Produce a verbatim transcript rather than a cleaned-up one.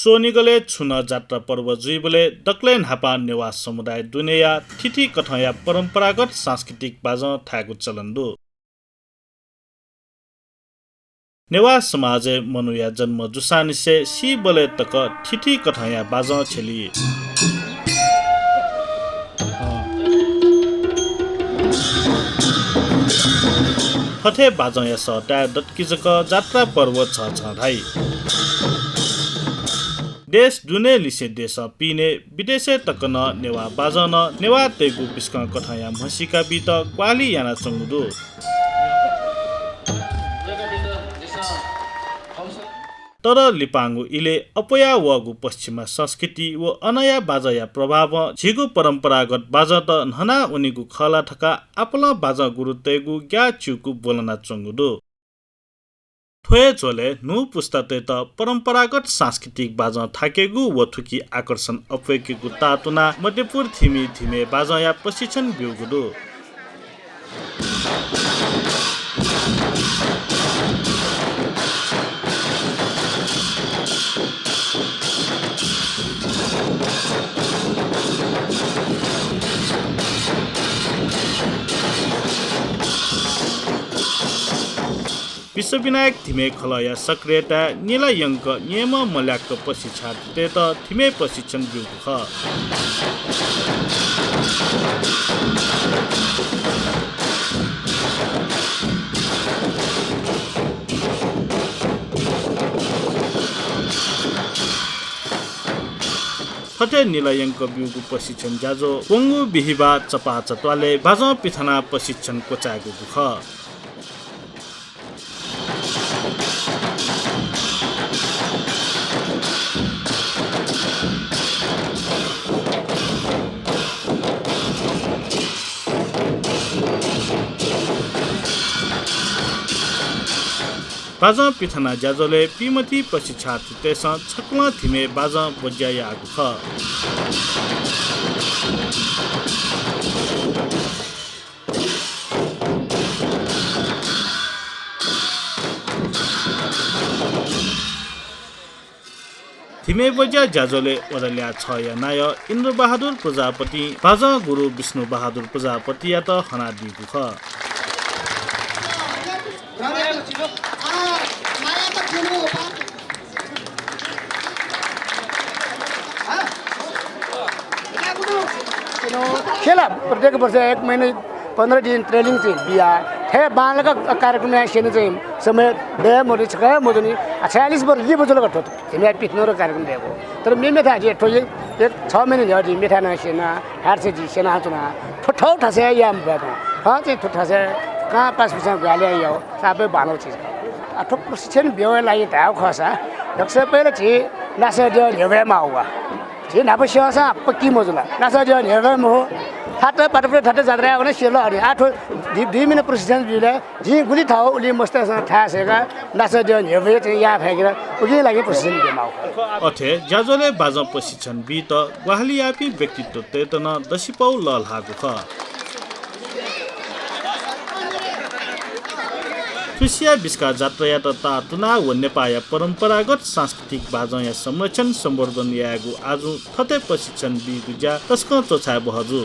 स्वनिगलय् छुं नं जात्रा पर्व जुइबलय् दकलय् न्हापां नेवाः समुदाय दुनेया थीथी कथंया परम्परागत सांस्कृतिक बाजं थायेगु चलन दु। नेवाः समाजय् मनूया जन्म जूसांनिसें सीबलय् तक थीथी कथंया बाजं छ्यली। थथे बाजंया सःताय् दतकि जक जात्रा पर्व झःझः धाइ। देश दुने लिसे देशं पिने विदेशय् तक नं नेवाः बाजं नं नेवाःतय्गु बिस्कं कथंया म्हसीका बीत ग्वाहालि यानाच्वंगु दु। तर लिपांगु इलय् अप्वया वःगु पश्चिमा संस्कृति व अनया बाजंया प्रभावं झीगु परम्परागत बाजंत न्हना वनीगु खः ला धकाः आपालं बाजं गुरुतय्गु ग्याः च्यूकु ब्वलनाच्वंगु दु। थ्व हे झ्वलय् न्हू पुस्तातय्त परम्परागत सांस्कृतिक बाजं थाकेगु व थुकी आकर्षण अप्वय्केगु ताःतुनाः मध्यपुर थिमि धिमे बाजंया प्रशिक्षण ब्यूगु दु। विश्वविनायक धिमे खलःया सक्रियताय् निला यंक न्येम्ह मल्याक्क प्रशिक्षार्थीतय्त धिमे प्रशिक्षण ब्यूगु खः। थथे निला यंक ब्यूगु प्रशिक्षण ज्याझ्वः वंगु बिहिबाः चपाःचा त्वालय् बाजं पिथनाः प्रशिक्षण क्वचाय्गु खः। बाजं पिथना ज्याझ्वलय् पीमथी प्रशिक्षार्थीतय्सं छकलं धिमे बाजं ब्वज्या याःगु खः। धिमे ब्वज्या ज्याझ्वलय् वडा ल्याः छया नायः इन्द्रबहादुर प्रजापतिं बाजं गुरु विष्णुबहादुर प्रजापतियात हनादीगु खः। खेला प्रत्येक वर्ष एक महिना पन्ध्र दिन training चाहिँ बिया। थ्व बांलाक कार्यक्रम याये स्यने चाहिँ समय दये मदु, छकः हे मदुनि। आ, छयालिस वर्ष लिपा जुल का थ्व धिमे पिथनाया कार्यक्रम दयेगु। तर मेमेथाय् जि थ्व एक, एक छ महिना न्ह्यः जि मेथाय् नं स्यना, हारसे जि स्यनाच्वना। थ्व थःगु थासय् याये मफय् तुं। थः चाहिँ थ्व थासय् कां पासापिसं ग्वाहालि याः, सापय् बांलाःगु चिज खः। आ, थ्व प्रशिक्षण ब्यूगु लागि धायेगु खःसा, दकलय् पहिला झी नासः द्यः न्ह्यब्वये माःगु। झी न्हापा स्यंसां पक्की मजुल। नासः द्यः न्ह्यब्वये मफु। थात पाटपुरे थात जात्रा याः वने स्यल अरे। आ थ्व दुई, दुई महिना प्रशिक्षण जुइबलय् जिं गुलि थः उलि मस्तय्सं थाय् सय्काः नासः द्यः न्ह्यब्वये चाहिँ याये फय्केत उकिया लागि प्रशिक्षण ब्यूमाःगु खः। अथे ज्याझ्वलय् बाजं प्रशिक्षण बीत ग्वाहालि याःपिं व्यक्तित्वतय्त नं दसिपौ लःल्हाःगु खः। थुसिया बिस्काः जात्रायात ताःतुनाः व नेपाःया परम्परागत सांस्कृतिक बाजंया संरक्षण संवर्धन यायेगु आजुं थथे प्रशिक्षण बीगु ज्या तसकं च्वछाये बहःजू।